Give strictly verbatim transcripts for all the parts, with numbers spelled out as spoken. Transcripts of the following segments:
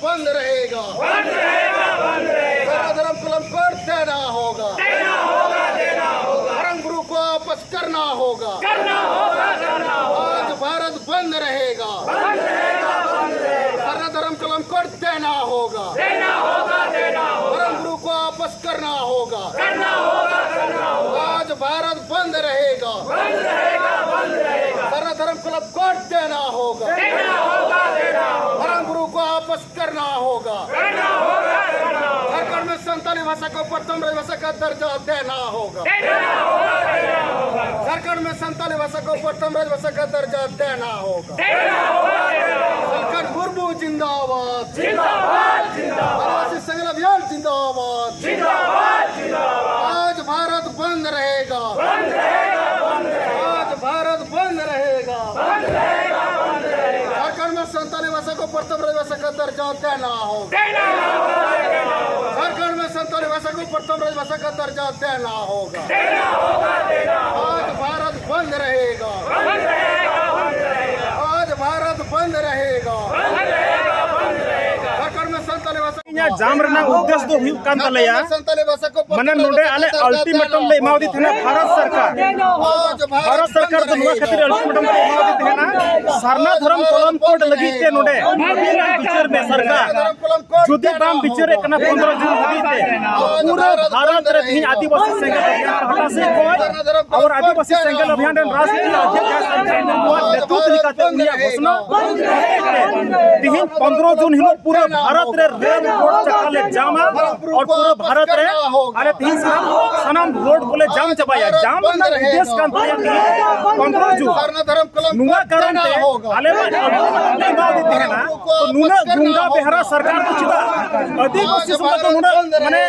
बंद रहेगा, बंद रहेगा, बंद रहेगा। सरना धर्म कलम कोड देना होगा, देना होगा, देना होगा। धर्म गुरु को वापस करना होगा, करना होगा, करना होगा। आज भारत बंद रहेगा, बंद रहेगा, बंद रहेगा। सरना धर्म कलम कोड देना होगा, देना होगा, देना होगा। धर्म गुरु को वापस करना होगा, करना होगा, करना होगा। आज भारत बंद रहेगा, बंद रहेगा, बंद रहेगा। सरना धर्म कलम कोड देना होगा, देना होगा, देना होगा। धर्म गुरु को वापस करना होगा, करना होगा, करना होगा। झारखंड में संताली भाषा को प्रथम राजभाषा का दर्जा देना होगा, देना होगा, देना होगा। झारखंड में संताली भाषा को प्रथम राजभाषा का दर्जा देना होगा, देना होगा, देना होगा। झारखंड मुर्मू जिंदाबाद, जिंदाबाद, जिंदाबाद। आदिवासी संगठन अभियान जिंदाबाद, जिंदाबाद, जिंदाबाद। आज भारत बंद रहेगा, बंद रहेगा, बंद रहेगा। आज भारत बंद रहेगा, बंद रहेगा, बंद रहेगा। झारखंड में संताली भाषा को प्रथम राजभाषा का दर्जा देना होगा, देना होगा, देना होगा। झारखंड में संताली भाषा को प्रथम राजभाषा का दर्जा देना होगा, देना होगा, देना होगा। आज भारत बंद रहेगा, बंद रहेगा, बंद रहेगा। आज भारत बंद रहेगा, बंद रहेगा, बंद रहेगा। झारखंड में संताली भाषा ᱤᱧᱟᱹᱜ ᱡᱟᱢ ᱨᱮᱱᱟᱜ ᱩᱫᱽᱫᱮᱥ ᱫᱚ ᱦᱩᱭᱩᱜ ᱠᱟᱱ ᱛᱟᱞᱮᱭᱟ, ᱢᱟᱱᱮ ᱱᱚᱰᱮ ᱟᱞᱮ ᱟᱞᱴᱤᱢᱮᱴᱟᱢ ᱞᱮ ᱮᱢᱟᱣᱟᱫᱮ ᱛᱟᱦᱮᱱᱟ ᱵᱷᱟᱨᱚᱛ ᱥᱚᱨᱠᱟᱨ᱾ ᱵᱷᱟᱨᱚᱛ ᱥᱚᱨᱠᱟᱨ ᱫᱚ ᱱᱚᱣᱟ ᱠᱷᱟᱹᱛᱤᱨ ᱟᱞᱴᱤᱢᱮᱴᱟᱢ ᱞᱮ ᱮᱢᱟᱣᱟᱫᱮ ᱛᱟᱦᱮᱱᱟ, ᱥᱟᱨᱱᱟ ᱫᱷᱚᱨᱚᱢ ᱠᱚᱞᱚᱢ ᱠᱳᱰ ᱞᱟᱹᱜᱤᱫ ᱛᱮ ᱱᱚᱰᱮ ᱟᱹᱵᱤᱱᱟᱜ ᱵᱤᱪᱟᱹᱨ ᱢᱮ ᱥᱚᱨᱠᱟᱨ᱾ ᱡᱩᱫᱤ ᱵᱟᱢ ᱵᱤᱪᱟᱹᱨᱮᱫ ᱠᱟᱱᱟ ᱯᱚᱱᱫᱽᱨᱚ ᱡᱩᱱ ᱦᱟᱹᱵᱤᱡ ᱛᱮ, ᱯᱩᱨᱟᱹ ᱵᱷᱟᱨᱚᱛ ᱨᱮ ᱛᱮᱦᱮᱧ ᱟᱹᱫᱤᱵᱟᱹᱥᱤ ᱥᱮᱸᱜᱮᱞ ᱚᱵᱷᱤᱭᱟᱱ ᱯᱟᱦᱴᱟ ᱥᱮᱫ ᱠᱷᱚᱱ ᱟᱵᱚ ᱟᱹᱫᱤᱵᱟᱹᱥᱤ ᱥᱮᱸᱜᱮᱞ ᱚᱵᱷᱤᱭᱟᱱ ᱨᱮᱱ ᱨᱟᱡᱽᱱᱤᱛᱤ ᱟᱫᱷᱭᱟᱯᱚᱠ ᱡᱟᱦᱟᱸᱭ ᱥᱟᱱᱛᱟᱲ ᱱᱚᱣᱟ ᱱᱮᱛᱨᱤᱛᱵ ᱞᱮᱠᱟᱛᱮ ᱩᱱᱤᱭᱟᱜ ᱜᱷᱳᱥᱱᱟ ᱛᱮᱦᱮᱧ ᱯᱚᱱᱫᱽᱨᱚ ᱡᱩᱱ ᱦᱤᱞᱳᱜ ᱯᱩᱨᱟᱹ ᱵᱷᱟᱨᱚᱛ ᱨᱮ ᱨᱮᱞ ᱨᱳᱰ ᱪᱟᱠᱟ ᱞᱮ ᱡᱟᱢᱟ ᱟᱨ ᱯᱩᱨᱟᱹ ᱵᱷᱟᱨᱚᱛ ᱨᱮ ᱟᱞᱮ ᱛᱮᱦᱮᱧ ᱥᱟᱱᱟᱢ, ᱥᱟᱱᱟᱢ ᱨᱳᱰ ᱠᱚᱞᱮ ᱡᱟᱢ ᱪᱟᱵᱟᱭᱟ᱾ ᱡᱟᱢ ᱨᱮᱱᱟᱜ ᱩᱫᱽᱫᱮᱥ ᱠᱟᱱ ᱛᱟᱞᱮᱭᱟ ᱛᱮᱦᱮᱧ ᱯᱚᱱᱫᱽᱨᱚ ᱡᱩᱱ᱾ ᱱᱚᱣᱟ ᱠᱟᱨᱚᱱ ᱛᱮ ᱟᱞᱮ ᱢᱟ ᱟᱞᱴᱤᱢᱮᱴᱟᱢ ᱞᱮ ᱮᱢᱟᱣᱟᱫᱮ ᱛᱟᱦᱮᱱᱟ, ᱛᱚ ᱱᱩᱱᱟᱹᱜ ᱜᱩᱱᱰᱟ ᱵᱮᱦᱨᱟ ᱥᱚᱨᱠᱟᱨ ᱫᱚ ᱪᱮᱫᱟᱜ ᱟᱹᱫᱤᱵᱟᱹᱥᱤ ᱥᱚᱸᱜᱮ ᱫᱚ ᱱᱩᱱᱟᱹᱜ ᱢᱟᱱᱮ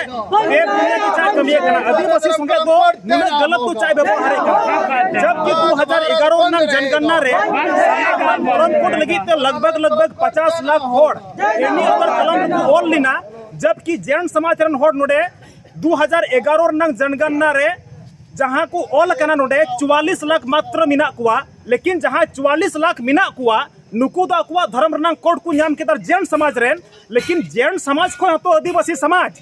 ᱵᱮᱵᱩᱱᱤᱭᱟᱹᱫᱤ ᱪᱟᱭ ᱠᱟᱹᱢᱤᱭᱮᱫ ᱠᱟᱱᱟ? ᱟᱹᱫᱤᱵᱟᱹᱥᱤ ᱥᱚᱸᱜᱮ ᱫᱚ ᱱᱩᱱᱟᱹᱜ ᱜᱟᱞᱟᱛ ᱫᱚ ᱪᱟᱭ ᱵᱮᱵᱚᱦᱟᱨᱮᱫ ᱠᱟᱱᱟ? ᱡᱟᱵᱠᱤ ᱫᱩ ᱦᱟᱡᱟᱨ ᱮᱜᱟᱨᱚ ᱨᱮᱱᱟᱜ ᱡᱚᱱᱜᱚᱱᱱᱟ ᱨᱮ ᱥᱟᱱᱛᱟᱲ ᱠᱚᱣᱟᱜ ᱫᱷᱚᱨᱚᱢ ᱠᱳᱰ ᱞᱟᱹᱜᱤᱫ ᱛᱮ ᱞᱟᱜᱽ ᱵᱷᱟᱜᱽ ᱞᱟᱜᱽ ᱵᱷᱟᱜᱽ ᱯᱚᱪᱟᱥ ᱞᱟᱠᱷ ᱦᱚᱲ ᱮᱢᱱᱤ ᱚᱛᱚᱨ ᱠᱚᱞᱚᱢ ᱨᱮᱠᱚ ᱚᱞ ᱞᱮᱱᱟ, ᱡᱟᱵᱠᱤ ᱡᱮᱱ ᱥᱚᱢᱟᱡᱽ ᱨᱮᱱ ᱦᱚᱲ ᱱᱚᱰᱮ ᱫᱩ ᱦᱟᱡᱟᱨ ᱮᱜᱟᱨᱚ ᱨᱮᱱᱟᱜ ᱡᱚᱱᱜᱚᱱᱱᱟ ᱨᱮ ᱡᱟᱦᱟᱸ ᱠᱚ ᱚᱞ ᱟᱠᱟᱱᱟ ᱱᱚᱰᱮ ᱪᱩᱣᱟᱞᱤᱥ ᱞᱟᱠᱷ ᱢᱟᱛᱨᱚ ᱢᱮᱱᱟᱜ ᱠᱚᱣᱟ, ᱞᱮᱠᱤᱱ ᱡᱟᱦᱟᱸ ᱪᱩᱣᱟᱞᱤᱥ ᱞᱟᱠᱷ ᱢᱮᱱᱟᱜ ᱠᱚᱣᱟ ᱱᱩᱠᱩ ᱫᱚ ᱟᱠᱚᱣᱟᱜ ᱫᱷᱚᱨᱚᱢ ᱨᱮᱱᱟᱝ ᱠᱳᱰ ᱠᱚ ᱧᱟᱢ ᱠᱮᱫᱟ ᱡᱮᱱ ᱥᱚᱢᱟᱡᱽ ᱨᱮᱱ, ᱞᱮᱠᱤᱱ ᱡᱮᱱ ᱥᱚᱢᱟᱡᱽ ᱠᱷᱚᱱ ᱦᱚᱸᱛᱚ ᱟᱹᱫᱤᱵᱟᱹᱥᱤ ᱥᱚᱢᱟᱡᱽ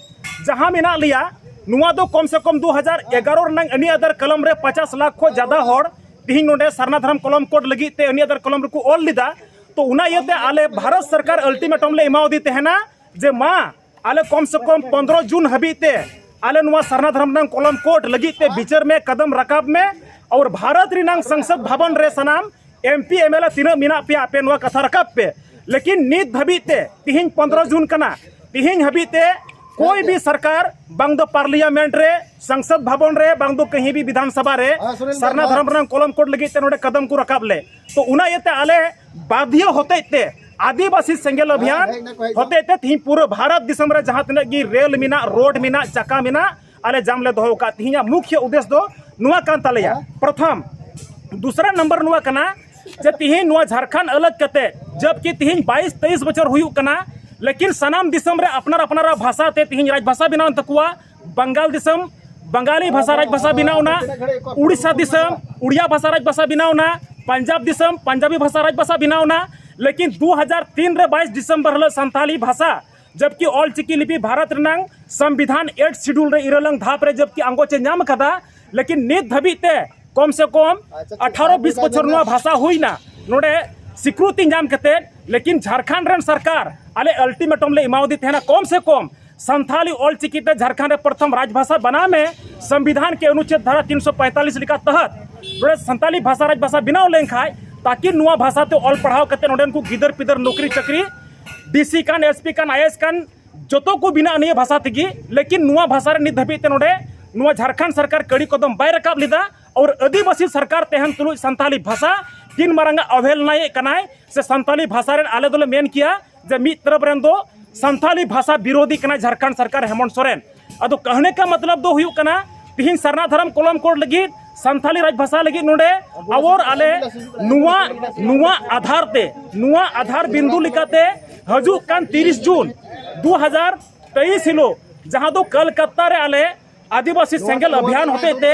ᱡᱟᱦᱟᱸ ᱢᱮᱱᱟᱜ ᱞᱮᱭᱟ, ᱱᱚᱣᱟ ᱫᱚ ᱠᱚᱢ ᱥᱮ ᱠᱚᱢ ᱫᱩ ᱦᱟᱡᱟᱨ ᱮᱜᱟᱨᱚ ᱨᱮᱱᱟᱝ ᱟᱹᱱᱤ ᱟᱫᱟᱨ ᱠᱚᱞᱚᱢ ᱨᱮ ᱯᱚᱪᱟᱥ ᱞᱟᱠᱷ ᱠᱷᱚᱱ ᱡᱟᱫᱟ ᱦᱚᱲ ᱛᱤᱦᱤᱧ ᱱᱚᱰᱮ ᱥᱟᱨᱱᱟ ᱫᱷᱚᱨᱚᱢ ᱠᱚᱞᱚᱢ ᱠᱳᱰ ᱞᱟᱹᱜᱤᱫ ᱛᱮ ᱟᱹᱱᱤ ᱟᱫᱟᱨ ᱠᱚᱞᱚᱢ ᱨᱮᱠᱚ ᱚᱞ ᱞᱮᱫᱟ᱾ ᱛᱚ ᱚᱱᱟ ᱤᱭᱟᱹᱛᱮ ᱟᱞᱮ ᱵᱷᱟᱨᱚᱛ ᱥᱚᱨᱠᱟᱨ ᱟᱞᱴᱤᱢᱮᱴᱟᱢ ᱞᱮ ᱮᱢᱟᱣᱟᱫᱮ ᱛᱟᱦᱮᱱᱟ ᱡᱮ ᱢᱟ ᱟᱞᱮ ᱠᱚᱢ ᱥᱮ ᱠᱚᱢ ᱯᱚᱱᱫᱽᱨᱚ ᱡᱩᱱ ᱦᱟᱹᱵᱤᱡ ᱛᱮ ᱟᱞᱮ ᱱᱚᱣᱟ ᱥᱟᱨᱱᱟ ᱫᱷᱚᱨᱚᱢ ᱨᱮᱱᱟᱝ ᱠᱚᱞᱚᱢ ᱠᱳᱰ ᱞᱟᱹᱜᱤᱫ ᱛᱮ ᱵᱤᱪᱟᱹᱨ ᱢᱮ, ᱠᱟᱫᱟᱢ ᱨᱟᱠᱟᱵ ᱢᱮ, ᱟᱨ ᱵᱷᱟᱨᱚᱛ ᱨᱮᱱᱟᱝ ᱥᱚᱝᱥᱚᱫ ᱵᱷᱚᱵᱚᱱ ᱨᱮ ᱥᱟᱱᱟᱢ M P M L A ᱛᱤᱱᱟᱹᱜ ᱢᱮᱱᱟᱜ ᱯᱮᱭᱟ ᱟᱯᱮ ᱱᱚᱣᱟ ᱠᱟᱛᱷᱟ ᱨᱟᱠᱟᱵ ᱯᱮ᱾ ᱞᱮᱠᱤᱱ ᱱᱤᱛ ᱫᱷᱟᱹᱵᱤᱡ ᱛᱮ, ᱛᱤᱦᱤᱧ ᱯᱚᱱᱫᱽᱨᱚ ᱡᱩᱱ ᱠᱟᱱᱟ, ᱛᱤᱦᱤᱧ ᱦᱟᱹᱵᱤᱡ ᱛᱮ ᱠᱳᱭ ᱵᱤ ᱥᱚᱨᱠᱟᱨ ᱵᱟᱝ ᱫᱚ ᱯᱟᱨᱞᱤᱭᱟᱢᱮᱱᱴ ᱨᱮ, ᱥᱚᱝᱥᱚᱫ ᱵᱷᱚᱵᱚᱱ ᱨᱮ, ᱵᱟᱝ ᱫᱚ ᱠᱟᱹᱦᱤ ᱵᱤ ᱵᱤᱫᱷᱟᱱ ᱥᱚᱵᱷᱟ ᱨᱮ ᱥᱟᱨᱱᱟ ᱫᱷᱚᱨᱚᱢ ᱨᱮᱱᱟᱜ ᱠᱚᱞᱚᱢ ᱠᱳᱰ ᱞᱟᱹᱜᱤᱫ ᱛᱮ ᱱᱚᱰᱮ ᱠᱟᱫᱟᱢ ᱠᱚ ᱨᱟᱠᱟᱵ ᱞᱮ᱾ ᱛᱚ ᱚᱱᱟ ᱤᱭᱟᱹᱛᱮ ᱟᱞᱮ ᱵᱟᱫᱷᱭᱚ ᱦᱚᱛᱮᱡ ᱛᱮ ᱟᱹᱫᱤᱵᱟᱹᱥᱤ ᱥᱮᱸᱜᱮᱞ ᱚᱵᱷᱤᱭᱟᱱ ᱦᱚᱛᱮᱡ ᱛᱮ ᱛᱤᱦᱤᱧ ᱯᱩᱨᱟᱹ ᱵᱷᱟᱨᱚᱛ ᱫᱤᱥᱚᱢ ᱨᱮ ᱡᱟᱦᱟᱸ ᱛᱤᱱᱟᱹᱜ ᱜᱮ ᱨᱮᱞ ᱢᱮᱱᱟᱜ, ᱨᱳᱰ ᱢᱮᱱᱟᱜ, ᱪᱟᱠᱟ ᱢᱮᱱᱟᱜ, ᱟᱞᱮ ᱡᱟᱢ ᱞᱮ ᱫᱚᱦᱚ ᱟᱠᱟᱫ᱾ ᱛᱤᱦᱤᱧᱟᱜ ᱢᱩᱠᱷᱭᱚ ᱩᱫᱽᱫᱮᱥ ᱫᱚ ᱱᱚᱣᱟ ᱠᱟᱱ ᱛᱟᱞᱮᱭᱟ᱾ ᱯᱨᱚᱛᱷᱚᱢ, ᱫᱩᱥᱨᱟ ᱱᱟᱢᱵᱟᱨ ᱱᱚᱣᱟ ᱠᱟᱱᱟ ᱡᱮ ᱛᱤᱦᱤᱧ ᱱᱚᱣᱟ ᱡᱷᱟᱲᱠᱷᱚᱸᱰ ᱟᱞᱟᱜᱽ ᱠᱟᱛᱮ, ᱡᱚᱵᱠᱤ ᱛᱤᱦᱤᱧ ᱵᱟᱭᱤᱥ ᱛᱮᱭᱤᱥ ᱵᱚᱪᱷᱚᱨ ᱦᱩᱭᱩᱜ ᱠᱟᱱᱟ, ᱞᱮᱠᱤᱱ ᱥᱟᱱᱟᱢ ᱫᱤᱥᱚᱢ ᱨᱮ ᱟᱯᱱᱟᱨ ᱟᱯᱱᱟᱨᱟᱜ ᱵᱷᱟᱥᱟ ᱛᱮ ᱛᱤᱦᱤᱧ ᱨᱟᱡᱽ ᱵᱷᱟᱥᱟ ᱵᱮᱱᱟᱣ ᱮᱱ ᱛᱟᱠᱚᱣᱟ᱾ ᱵᱟᱝᱜᱟᱞ ᱫᱤᱥᱚᱢ ᱵᱟᱝᱜᱟᱞᱤ ᱵᱷᱟᱥᱟ ᱨᱟᱡᱽ ᱵᱷᱟᱥᱟ ᱵᱮᱱᱟᱣ ᱮᱱᱟ, ᱩᱲᱤᱥᱥᱟ ᱫᱤᱥᱚᱢ ᱩᱲᱤᱭᱟ ᱵᱷᱟᱥᱟ ᱨᱟᱡᱽ ᱵᱷᱟᱥᱟ ᱵᱮᱱᱟᱣ ᱮᱱᱟ, ᱯᱟᱧᱡᱟᱵᱽ ᱫᱤᱥᱚᱢ ᱯᱟᱧᱡᱟᱵᱤ ᱵᱷᱟᱥᱟ ᱨᱟᱡᱽ ᱵᱷᱟᱥᱟ ᱵᱮᱱᱟᱣ ᱮᱱᱟ᱾ ᱞᱮᱠᱤᱱ ᱫᱩ ᱦᱟᱡᱟᱨ ᱛᱤᱱ ᱨᱮ ᱵᱟᱭᱤᱥ ᱰᱤᱥᱮᱢᱵᱚᱨ ᱦᱤᱞᱳᱜ ᱥᱟᱱᱛᱟᱞᱤ ᱵᱷᱟᱥᱟ, ᱡᱚᱵᱠᱤ ᱚᱞ ᱪᱤᱠᱤ ᱞᱤᱯᱤ ᱵᱷᱟᱨᱚᱛ ᱨᱮᱱᱟᱝ ᱥᱚᱝᱵᱤᱫᱷᱟᱱ ᱮᱭᱤᱴ ᱥᱤᱰᱩᱞ ᱨᱮ ᱤᱨᱟᱹᱞᱟᱝ ᱫᱷᱟᱯ ᱨᱮ ᱡᱚᱵᱠᱤ ᱟᱸᱜᱚᱪ ᱮ ᱧᱟᱢ ᱟᱠᱟᱫᱟ, ᱞᱮᱠᱤᱱ ᱱᱤᱛ ᱫᱷᱟᱹᱵᱤᱡ ᱛᱮ ᱠᱚᱢ ᱥᱮ ᱠᱚᱢ ᱟᱪᱪᱷᱟ, ᱟᱪᱪᱷᱟ, ᱟᱴᱷᱟᱨᱚ ᱵᱤᱥ ᱵᱚᱪᱷᱚᱨ ᱱᱚᱣᱟ ᱵᱷᱟᱥᱟ ᱦᱩᱭᱱᱟ, ᱱᱚᱰᱮ ᱥᱤᱠᱨᱩᱛᱤ ᱧᱟᱢ ᱠᱟᱛᱮ, ᱞᱮᱠᱤᱱ ᱡᱷᱟᱲᱠᱷᱚᱸᱰ ᱨᱮᱱ ᱥᱚᱨᱠᱟᱨ ᱟᱞᱮ ᱟᱞᱴᱤᱢᱮᱴᱟᱢ ᱞᱮ ᱮᱢᱟᱣᱟᱫᱮ ᱛᱟᱦᱮᱱᱟ, ᱠᱚᱢ ᱥᱮ ᱠᱚᱢ ᱥᱟᱱᱛᱷᱟᱞᱤ ᱚᱞ ᱪᱤᱠᱤ ᱛᱮ ᱡᱷᱟᱲᱠᱷᱚᱸᱰ ᱨᱮ ᱯᱨᱚᱛᱷᱚᱢ ᱨᱟᱡᱽ ᱵᱷᱟᱥᱟ ᱵᱮᱱᱟᱣ ᱢᱮ, ᱥᱚᱝᱵᱤᱫᱷᱟᱱ ᱠᱮ ᱚᱱᱩᱪᱷᱮᱫ ᱫᱷᱟᱨᱟ ᱛᱤᱱ ᱥᱚ ᱯᱚᱸᱭᱛᱟᱞᱤᱥ ᱞᱮᱠᱟ ᱛᱚᱦᱚᱫ ᱱᱚᱰᱮ ᱥᱟᱱᱛᱟᱞᱤ ᱵᱷᱟᱥᱟ ᱨᱟᱡᱽ ᱵᱷᱟᱥᱟ ᱵᱮᱱᱟᱣ ᱞᱮᱱᱠᱷᱟᱱ, ᱛᱟᱠᱤ ᱱᱚᱣᱟ ᱵᱷᱟᱥᱟ ᱛᱮ ᱚᱞ ᱯᱟᱲᱦᱟᱣ ᱠᱟᱛᱮ ᱱᱚᱰᱮᱱ ᱠᱚ ᱜᱤᱫᱟᱹᱨ ᱯᱤᱫᱟᱹᱨ ᱱᱚᱠᱨᱤ ᱪᱟᱹᱠᱨᱤ, ᱰᱤ ᱥᱤ ᱠᱟᱱ, ᱮᱥ ᱯᱤ ᱠᱟᱱ, ᱟᱭ ᱮ ᱮᱥ ᱠᱟᱱ, ᱡᱚᱛᱚ ᱠᱚ ᱵᱮᱱᱟᱜᱼᱟ ᱱᱤᱭᱟᱹ ᱵᱷᱟᱥᱟ ᱛᱮᱜᱮ᱾ ᱞᱮᱠᱤᱱ ᱱᱚᱣᱟ ᱵᱷᱟᱥᱟ ᱨᱮ ᱱᱤᱛ ᱫᱷᱟᱹᱵᱤᱡ ᱛᱮ ᱱᱚᱰᱮ ᱱᱚᱣᱟ ᱡᱷᱟᱲᱠᱷᱚᱸᱰ ᱥᱚᱨᱠᱟᱨ ᱠᱟᱹᱲᱤ ᱠᱚᱫᱚᱢ ᱵᱟᱭ ᱨᱟᱠᱟᱵ ᱞᱮᱫᱟ᱾ ᱟᱨ ᱟᱹᱫᱤᱵᱟᱹᱥᱤ ᱥᱚᱨᱠᱟᱨ ᱛᱟᱦᱮᱱ ᱛᱩᱞᱩᱡ ᱥᱟᱱᱛᱟᱞᱤ ᱵᱷᱟᱥᱟ ᱛᱤᱱ ᱢᱟᱨᱟᱝ ᱟᱜ ᱚᱵᱚᱦᱮᱞᱱᱟᱭᱮᱫ ᱠᱟᱱᱟᱭ, ᱥᱮ ᱥᱟᱱᱛᱟᱞᱤ ᱵᱷᱟᱥᱟ ᱨᱮᱱ ᱟᱞᱮ ᱫᱚᱞᱮ ᱢᱮᱱ ᱠᱮᱭᱟ ᱡᱮ ᱢᱤᱫ ᱛᱚᱨᱚᱯ ᱨᱮᱱ ᱫᱚ ᱥᱟᱱᱛᱟᱞᱤ ᱵᱷᱟᱥᱟ ᱵᱤᱨᱳᱫᱷᱤ ᱠᱟᱱᱟᱭ ᱡᱷᱟᱲᱠᱷᱚᱸᱰ ᱥᱚᱨᱠᱟᱨ ᱦᱮᱢᱚᱱᱛ ᱥᱚᱨᱮᱱ᱾ ᱟᱫᱚ ᱠᱟᱹᱦᱱᱤ ᱠᱟ ᱢᱚᱛᱞᱚᱵ ᱫᱚ ᱦᱩᱭᱩᱜ ᱠᱟᱱᱟ, ᱛᱤᱦᱤᱧ ᱥᱟᱨᱱᱟ ᱫᱷᱚᱨᱚᱢ ᱠᱚᱞᱚᱢ ᱠᱳᱰ ᱞᱟᱹᱜᱤᱫ, ᱥᱟᱱᱛᱟᱞᱤ ᱨᱟᱡᱽ ᱵᱷᱟᱥᱟ ᱞᱟᱹᱜᱤᱫ ᱱᱚᱰᱮ ᱟᱵᱚᱨ ᱟᱞᱮ ᱱᱚᱣᱟ, ᱱᱚᱣᱟ ᱟᱫᱷᱟᱨ ᱛᱮ, ᱱᱚᱣᱟ ᱟᱫᱷᱟᱨ ᱵᱤᱱᱫᱩ ᱞᱮᱠᱟᱛᱮ ᱦᱤᱡᱩᱜ ᱠᱟᱱ ᱛᱤᱨᱤᱥ ᱡᱩᱱ ᱫᱩ ᱦᱟᱡᱟᱨ ᱛᱮᱭᱤᱥ ᱦᱤᱞᱳᱜ, ᱡᱟᱦᱟᱸ ᱫᱚ ᱠᱚᱞᱠᱟᱛᱟ ᱨᱮ ᱟᱞᱮ ᱟᱹᱫᱤᱵᱟᱹᱥᱤ ᱥᱮᱸᱜᱮᱞ ᱚᱵᱷᱤᱭᱟᱱ ᱦᱚᱛᱮᱡ ᱛᱮ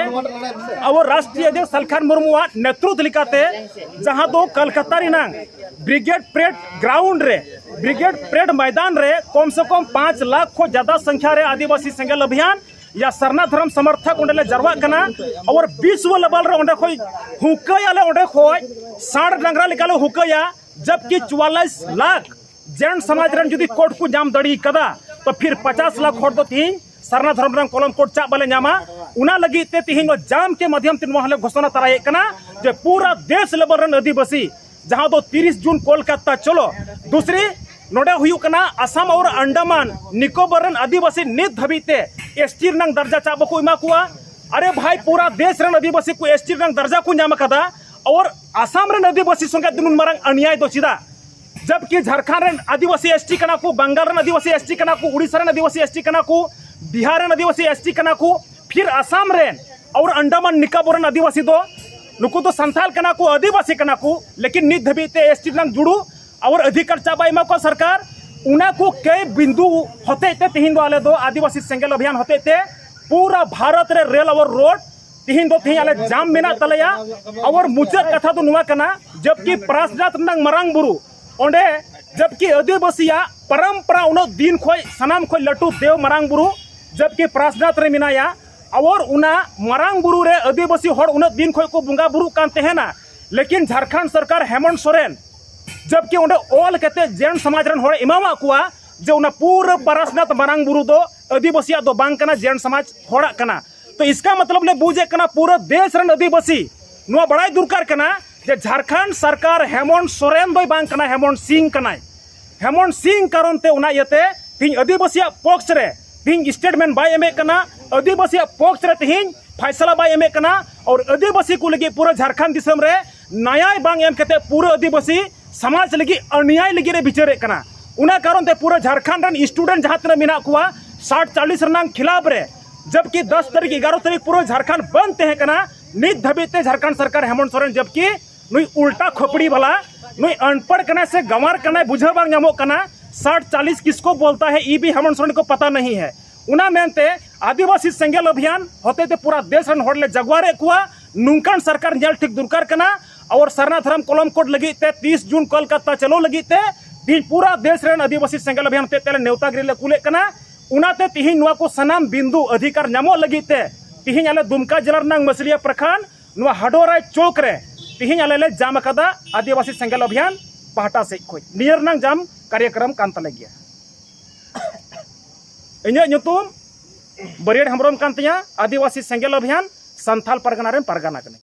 ᱟᱵᱚ ᱨᱟᱥᱴᱨᱤᱭᱚ ᱟᱫᱷᱭᱚᱠᱥ ᱥᱟᱞᱠᱷᱟᱱ ᱢᱩᱨᱢᱩᱣᱟᱜ ᱱᱮᱛᱨᱩᱛ ᱞᱮᱠᱟᱛᱮ, ᱡᱟᱦᱟᱸ ᱫᱚ ᱠᱟᱞᱠᱟᱛᱟ ᱨᱮᱱᱟᱝ ᱵᱨᱤᱜᱮᱰ ᱯᱨᱮᱰ ᱜᱨᱟᱣᱩᱱᱰ ᱨᱮ, ᱵᱨᱤᱜᱮᱰ ᱯᱨᱮᱰ ᱢᱚᱭᱫᱟᱱ ᱨᱮ ᱠᱚᱢ ᱥᱮ ᱠᱚᱢ ᱯᱟᱸᱪ ᱞᱟᱠᱷ ᱠᱷᱚᱱ ᱡᱟᱫᱟ ᱥᱚᱝᱠᱷᱭᱟ ᱨᱮ ᱟᱹᱫᱤᱵᱟᱹᱥᱤ ᱥᱮᱸᱜᱮᱞ ᱚᱵᱷᱤᱭᱟᱱ ᱭᱟ ᱥᱟᱨᱱᱟ ᱫᱷᱚᱨᱚᱢ ᱥᱚᱢᱚᱨᱛᱷᱚᱠ ᱚᱸᱰᱮ ᱞᱮ ᱡᱟᱨᱣᱟᱜ ᱠᱟᱱᱟ᱾ ᱟᱵᱚ ᱵᱤᱥᱣᱚ ᱞᱮᱵᱮᱞ ᱨᱮ ᱚᱸᱰᱮ ᱠᱷᱚᱱ ᱦᱩᱠᱟᱹᱭᱟᱞᱮ, ᱚᱸᱰᱮ ᱠᱷᱚᱱ ᱥᱟᱸᱲ ᱰᱟᱝᱨᱟ ᱞᱮᱠᱟᱞᱮ ᱦᱩᱠᱟᱹᱭᱟ, ᱡᱟᱵᱠᱤ ᱪᱩᱣᱟᱞᱤᱥ ᱞᱟᱠᱷ ᱡᱮᱱ ᱥᱚᱢᱟᱡᱽ ᱨᱮᱱ ᱡᱩᱫᱤ ᱠᱳᱰ ᱠᱚ ᱧᱟᱢ ᱫᱟᱲᱮ ᱠᱟᱫᱟ, ᱛᱚ ᱯᱷᱤᱨ ᱯᱚᱪᱟᱥ ᱞᱟᱠᱷ ᱦᱚᱲ ᱫᱚ ᱛᱤᱦᱤᱧ ᱥᱟᱨᱱᱟ ᱫᱷᱚᱨᱚᱢ ᱨᱮᱱ ᱠᱚᱞᱚᱢ ᱠᱳᱰ ᱪᱟᱜ ᱵᱟᱞᱮ ᱧᱟᱢᱟ᱾ ᱚᱱᱟ ᱞᱟᱹᱜᱤᱫ ᱛᱮ ᱛᱤᱦᱤᱧ ᱱᱚᱣᱟ ᱡᱟᱢ ᱠᱮ ᱢᱟᱫᱷᱭᱚᱢ ᱛᱮ ᱱᱚᱣᱟ ᱦᱚᱸᱞᱮ ᱜᱷᱳᱥᱚᱱᱟ ᱛᱟᱨᱟᱭᱮᱫ ᱠᱟᱱᱟ ᱡᱮ ᱯᱩᱨᱟ ᱫᱮᱥ ᱞᱮᱵᱮᱞ ᱨᱮᱱ ᱟᱹᱫᱤᱵᱟᱹᱥᱤ, ᱡᱟᱦᱟᱸ ᱫᱚ ᱛᱤᱨᱤᱥ ᱡᱩᱱ ᱠᱳᱞᱠᱟᱛᱟ ᱪᱚᱞᱚ, ᱫᱩᱥᱨᱤ ᱱᱚᱰᱮ ᱦᱩᱭᱩᱜ ᱠᱟᱱᱟ ᱟᱥᱟᱢ ᱟᱨ ᱟᱱᱰᱟᱢᱟᱱ ᱱᱤᱠᱳᱵᱚᱨ ᱨᱮᱱ ᱟᱹᱫᱤᱵᱟᱹᱥᱤ ᱱᱤᱛ ᱫᱷᱟᱹᱵᱤᱡ ᱛᱮ ᱮᱥᱴᱤ ᱨᱮᱱᱟᱝ ᱫᱟᱨᱡᱟ ᱪᱟᱜ ᱵᱟᱠᱚ ᱮᱢᱟ ᱠᱚᱣᱟ᱾ ᱟᱨᱮ ᱵᱷᱟᱭ, ᱯᱩᱨᱟ ᱫᱮᱥ ᱨᱮᱱ ᱟᱹᱫᱤᱵᱟᱹᱥᱤ ᱠᱚ ᱮᱥᱴᱤ ᱨᱮᱱᱟᱝ ᱫᱟᱨᱡᱟ ᱠᱚ ᱧᱟᱢ ᱟᱠᱟᱫᱟ, ᱟᱨ ᱟᱥᱟᱢ ᱨᱮᱱ ᱟᱹᱫᱤᱵᱟᱹᱥᱤ ᱥᱚᱸᱜᱮ ᱱᱩᱱ ᱢᱟᱨᱟᱝ ᱟᱱᱭᱟᱭ ᱫᱚ ᱪᱮᱫᱟᱜ? ᱡᱟᱵᱠᱤ ᱡᱷᱟᱲᱠᱷᱚᱸᱰ ᱨᱮᱱ ᱟᱹᱫᱤᱵᱟᱹᱥᱤ ᱮᱥᱴᱤ ᱠᱟᱱᱟ ᱠᱚ, ᱵᱟᱝᱜᱟᱞ ᱨᱮᱱ ᱟᱹᱫᱤᱵᱟᱹᱥᱤ ᱮᱥᱴᱤ ᱠᱟᱱᱟ ᱠᱚ, ᱩᱲᱤᱥᱥᱟ ᱨᱮᱱ ᱟᱹᱫᱤᱵᱟᱹᱥᱤ ᱮᱥᱴᱤ ᱠᱟᱱᱟ ᱠᱚ, ᱵᱤᱦᱟᱨ ᱨᱮᱱ ᱟᱹᱫᱤᱵᱟᱹᱥᱤ ᱮᱥᱴᱤ ᱠᱟᱱᱟ ᱠᱚ, ᱯᱷᱤᱨ ᱟᱥᱟᱢ ᱨᱮᱱ ᱟᱨ ᱟᱱᱰᱟᱢᱟᱱ ᱱᱤᱠᱳᱵᱚᱨ ᱨᱮᱱ ᱟᱹᱫᱤᱵᱟᱹᱥᱤ ᱫᱚ, ᱱᱩᱠᱩ ᱫᱚ ᱥᱟᱱᱛᱟᱲ ᱠᱟᱱᱟ ᱠᱚ, ᱟᱹᱫᱤᱵᱟᱹᱥᱤ ᱠᱟᱱᱟ ᱠᱚ, ᱞᱮᱠᱤᱱ ᱱᱤᱛ ᱫᱷᱟᱹᱵᱤᱡ ᱛᱮ ᱮᱥᱴᱤ ᱨᱮᱱᱟᱝ ᱡᱩᱲᱩ ᱟᱨ ᱚᱫᱷᱤᱠᱟᱨ ᱪᱟᱜ ᱵᱟᱭ ᱮᱢᱟ ᱠᱚᱣᱟ ᱥᱚᱨᱠᱟᱨ᱾ ᱚᱱᱟ ᱠᱚ ᱠᱮ ᱵᱤᱱᱫᱩ ᱦᱚᱛᱮᱡ ᱛᱮ ᱛᱤᱦᱤᱧ ᱫᱚ ᱟᱞᱮ ᱫᱚ ᱟᱹᱫᱤᱵᱟᱹᱥᱤ ᱥᱮᱸᱜᱮᱞ ᱚᱵᱷᱤᱭᱟᱱ ᱦᱚᱛᱮᱡ ᱛᱮ ᱯᱩᱨᱟ ᱵᱷᱟᱨᱚᱛ ᱨᱮ ᱨᱮᱞ ᱟᱨ ᱨᱳᱰ ᱛᱤᱦᱤᱧ ᱫᱚ ᱛᱤᱦᱤᱧ ᱟᱞᱮ ᱡᱟᱢ ᱢᱮᱱᱟᱜ ᱛᱟᱞᱮᱭᱟ᱾ ᱟᱨ ᱢᱩᱪᱟᱹᱫ ᱠᱟᱛᱷᱟ ᱫᱚ ᱱᱚᱣᱟ ᱠᱟᱱᱟ, ᱡᱟᱵᱠᱤ ᱯᱨᱟᱥᱱᱟᱛᱷ ᱨᱮᱱᱟᱜ ᱢᱟᱨᱟᱝ ᱵᱩᱨᱩ, ᱚᱸᱰᱮ ᱡᱟᱵᱠᱤ ᱟᱹᱫᱤᱵᱟᱹᱥᱤᱭᱟᱜ ᱯᱚᱨᱚᱢᱯᱚᱨᱟ ᱩᱱᱟᱹᱜ ᱫᱤᱱ ᱠᱷᱚᱱ ᱥᱟᱱᱟᱢ ᱠᱷᱚᱱ ᱞᱟᱹᱴᱩ ᱫᱮᱣ ᱢᱟᱨᱟᱝ ᱵᱩᱨᱩ ᱡᱟᱵᱠᱤ ᱯᱨᱟᱥᱱᱟᱛᱷ ᱨᱮ ᱢᱮᱱᱟᱭᱟ, ᱟᱨ ᱚᱱᱟ ᱢᱟᱨᱟᱝ ᱵᱩᱨᱩ ᱨᱮ ᱟᱹᱫᱤᱵᱟᱹᱥᱤ ᱦᱚᱲ ᱩᱱᱟᱹᱜ ᱫᱤᱱ ᱠᱷᱚᱱ ᱠᱚ ᱵᱚᱸᱜᱟ ᱵᱩᱨᱩᱜ ᱠᱟᱱ ᱛᱟᱦᱮᱱᱟ, ᱞᱮᱠᱤᱱ ᱡᱷᱟᱲᱠᱷᱚᱸᱰ ᱥᱚᱨᱠᱟᱨ ᱦᱮᱢᱚᱱᱛ ᱥᱚᱨᱮᱱ ᱡᱟᱵᱠᱤ ᱚᱸᱰᱮ ᱚᱞ ᱠᱟᱛᱮ ᱡᱮᱱ ᱥᱚᱢᱟᱡᱽ ᱨᱮᱱ ᱦᱚᱲ ᱮᱢᱟᱣᱟᱫ ᱠᱚᱣᱟ ᱡᱮ ᱚᱱᱟ ᱯᱩᱨᱟᱹ ᱯᱟᱨᱟᱥᱱᱟᱛᱷ ᱢᱟᱨᱟᱝ ᱵᱩᱨᱩ ᱫᱚ ᱟᱹᱫᱤᱵᱟᱹᱥᱤᱭᱟᱜ ᱫᱚ ᱵᱟᱝ ᱠᱟᱱᱟ, ᱡᱮᱱ ᱥᱚᱢᱟᱡᱽ ᱦᱚᱲᱟᱜ ᱠᱟᱱᱟ᱾ ᱛᱚ ᱤᱥᱠᱟ ᱢᱚᱛᱞᱚᱵ ᱞᱮ ᱵᱩᱡᱮᱫ ᱠᱟᱱᱟ, ᱯᱩᱨᱟᱹ ᱫᱮᱥ ᱨᱮᱱ ᱟᱹᱫᱤᱵᱟᱹᱥᱤ ᱱᱚᱣᱟ ᱵᱟᱲᱟᱭ ᱫᱚᱨᱠᱟᱨ ᱠᱟᱱᱟ ᱡᱮ ᱡᱷᱟᱲᱠᱷᱚᱸᱰ ᱥᱚᱨᱠᱟᱨ ᱦᱮᱢᱚᱱᱛ ᱥᱚᱨᱮᱱ ᱫᱚᱭ ᱵᱟᱝ ᱠᱟᱱᱟ, ᱦᱮᱢᱚᱱᱛ ᱥᱤᱝ ᱠᱟᱱᱟᱭ᱾ ᱦᱮᱢᱚᱱᱛ ᱥᱤᱝ ᱠᱟᱨᱚᱱ ᱛᱮ ᱚᱱᱟ ᱤᱭᱟᱹᱛᱮ ᱛᱤᱦᱤᱧ ᱟᱹᱫᱤᱵᱟᱹᱥᱤᱭᱟᱜ ᱯᱚᱠᱥ ᱨᱮ ᱛᱤᱦᱤᱧ ᱥᱴᱮᱴᱢᱮᱱᱴ ᱵᱟᱭ ᱮᱢᱮᱫ ᱠᱟᱱᱟ, ᱟᱹᱫᱤᱵᱟᱹᱥᱤᱭᱟᱜ ᱯᱚᱠᱥ ᱨᱮ ᱛᱤᱦᱤᱧ ᱯᱷᱟᱭᱥᱟᱞᱟ ᱵᱟᱭ ᱮᱢᱮᱫ ᱠᱟᱱᱟ, ᱟᱨ ᱟᱹᱫᱤᱵᱟᱹᱥᱤ ᱠᱚ ᱞᱟᱹᱜᱤᱫ ᱯᱩᱨᱟᱹ ᱡᱷᱟᱲᱠᱷᱚᱸᱰ ᱫᱤᱥᱚᱢ ᱨᱮ ᱱᱟᱭᱟᱭ ᱵᱟᱝ ᱮᱢ ᱠᱟᱛᱮ ᱯᱩᱨᱟᱹ ᱟᱹᱫᱤᱵᱟᱹᱥᱤ ᱥᱚᱢᱟᱡᱽ ᱞᱟᱹᱜᱤᱫ ᱟᱱᱭᱟᱭ ᱞᱟᱹᱜᱤᱫ ᱮ ᱵᱤᱪᱟᱹᱨᱮᱫ ᱠᱟᱱᱟ᱾ ᱚᱱᱟ ᱠᱟᱨᱚᱱ ᱛᱮ ᱯᱩᱨᱟᱹ ᱡᱷᱟᱲᱠᱷᱚᱸᱰ ᱨᱮᱱ ᱥᱴᱩᱰᱮᱱᱴ ᱡᱟᱦᱟᱸ ᱛᱤᱱᱟᱹᱜ ᱢᱮᱱᱟᱜ ᱠᱚᱣᱟ, ᱥᱟᱴ ᱪᱟᱞᱤᱥ ᱨᱮᱱᱟᱜ ᱠᱷᱤᱞᱟᱯ ᱨᱮ, ᱡᱟᱵᱠᱤ ᱫᱚᱥ ᱛᱟᱹᱨᱤᱠᱷ ᱮᱜᱟᱨᱚ ᱛᱟᱹᱨᱤᱠᱷ ᱯᱩᱨᱟᱹ ᱡᱷᱟᱲᱠᱷᱚᱸᱰ ᱵᱚᱱᱫ ᱛᱟᱦᱮᱸ ᱠᱟᱱᱟ, ᱱᱤᱛ ᱫᱷᱟᱹᱵᱤᱡ ᱛᱮ ᱡᱷᱟᱲᱠᱷᱚᱸᱰ ᱥᱚᱨᱠᱟᱨ ᱦᱮᱢᱚᱱᱛ ᱥᱚᱨᱮᱱ ᱡᱟᱵᱠᱤ ᱱᱩᱭ ᱩᱞᱴᱟ ᱠᱷᱚᱯᱲᱤ ᱵᱟᱞᱟ, ᱱᱩᱭ ᱟᱱᱯᱟᱲ ᱠᱟᱱᱟᱭ ᱥᱮ ᱜᱟᱸᱣᱟᱨ ᱠᱟᱱᱟᱭ, ᱵᱩᱡᱷᱟᱹᱣ ᱵᱟᱝ ᱧᱟᱢᱚᱜ ᱠᱟᱱᱟ᱾ ᱥᱟᱴ ᱪᱟᱞᱤᱥ ᱠᱤᱥᱠᱳ ᱵᱚᱞᱛᱟ ᱦᱮ, ᱤ ᱵᱷᱤ ᱦᱮᱢᱚᱱᱛ ᱥᱚᱨᱮᱱ ᱠᱚ ᱯᱟᱛᱟ ᱱᱟᱦᱤ ᱦᱮ᱾ ᱚᱱᱟ ᱢᱮᱱᱛᱮ ᱟᱹᱫᱤᱵᱟᱹᱥᱤ ᱥᱮᱸᱜᱮᱞ ᱚᱵᱷᱤᱭᱟᱱ ᱦᱚᱛᱮᱛᱮ ᱯᱩᱨᱟ ᱫᱮᱥ ᱨᱮᱱ ᱦᱚᱲ ᱞᱮ ᱡᱟᱜᱣᱟᱨᱮᱫ ᱠᱚᱣᱟ᱾ ᱱᱚᱝᱠᱟᱱ ᱥᱚᱨᱠᱟᱨ ᱧᱮᱞ ᱴᱷᱤᱠ ᱫᱚᱨᱠᱟᱨ ᱠᱟᱱᱟ᱾ ᱟᱨ ᱥᱟᱨᱱᱟ ᱫᱷᱚᱨᱚᱢ ᱠᱚᱞᱚᱢ ᱠᱳᱰ ᱞᱟᱹᱜᱤᱫ ᱛᱮ ᱛᱤᱥ ᱡᱩᱱ ᱠᱚᱞᱠᱟᱛᱟ ᱪᱟᱞᱟᱣ ᱞᱟᱹᱜᱤᱫ ᱛᱮ ᱛᱤᱦᱤᱧ ᱯᱩᱨᱟ ᱫᱮᱥ ᱨᱮᱱ ᱟᱹᱫᱤᱵᱟᱹᱥᱤ ᱥᱮᱸᱜᱮᱞ ᱚᱵᱷᱤᱭᱟᱱ ᱦᱚᱛᱮᱛᱮ ᱞᱮ ᱱᱮᱣᱛᱟ ᱜᱤᱨᱟᱹ ᱞᱮ ᱠᱩᱞᱮᱫ ᱠᱟᱱᱟ᱾ ᱚᱱᱟᱛᱮ ᱛᱤᱦᱤᱧ ᱱᱚᱣᱟ ᱠᱚ ᱥᱟᱱᱟᱢ ᱵᱤᱱᱫᱩ ᱚᱫᱷᱤᱠᱟᱨ ᱧᱟᱢᱚᱜ ᱞᱟᱹᱜᱤᱫ ᱛᱮ ᱛᱤᱦᱤᱧ ᱟᱞᱮ ᱫᱩᱢᱠᱟ ᱡᱮᱞᱟ ᱨᱮᱱᱟᱜ ᱢᱟᱹᱥᱞᱤᱭᱟ ᱯᱨᱚᱠᱷᱚᱸᱰ ᱱᱚᱣᱟ ᱦᱟᱰᱳᱨᱟᱭ ᱪᱚᱠ ᱨᱮ ᱛᱤᱦᱤᱧ ᱟᱞᱮ ᱞᱮ ᱡᱟᱢ ᱟᱠᱟᱫᱟ ᱟᱹᱫᱤᱵᱟᱹᱥᱤ ᱥᱮᱸᱜᱮᱞ ᱚᱵᱷᱤᱭᱟᱱ ᱯᱟᱦᱴᱟ ᱥᱮᱫ ᱠᱷᱚᱱ᱾ ᱱᱤᱭᱟᱹ ᱨᱮᱱᱟᱜ ᱡᱟᱢ ᱠᱟᱨᱭᱚᱠᱨᱚᱢ ᱠᱟᱱ ᱛᱟᱞᱮ ᱜᱮᱭᱟ᱾ ᱤᱧᱟᱹᱜ ᱧᱩᱛᱩᱢ ᱵᱟᱹᱨᱭᱟᱹᱲ ᱦᱮᱢᱵᱨᱚᱢ ᱠᱟᱱ ᱛᱤᱧᱟ, ᱟᱹᱫᱤᱵᱟᱹᱥᱤ ᱥᱮᱸᱜᱮᱞ ᱚᱵᱷᱤᱭᱟᱱ ᱥᱟᱱᱛᱷᱟᱞ ᱯᱟᱨᱜᱟᱱᱟ ᱨᱮᱱ ᱯᱟᱨᱜᱟᱱᱟ ᱠᱟᱹᱱᱟᱹᱧ᱾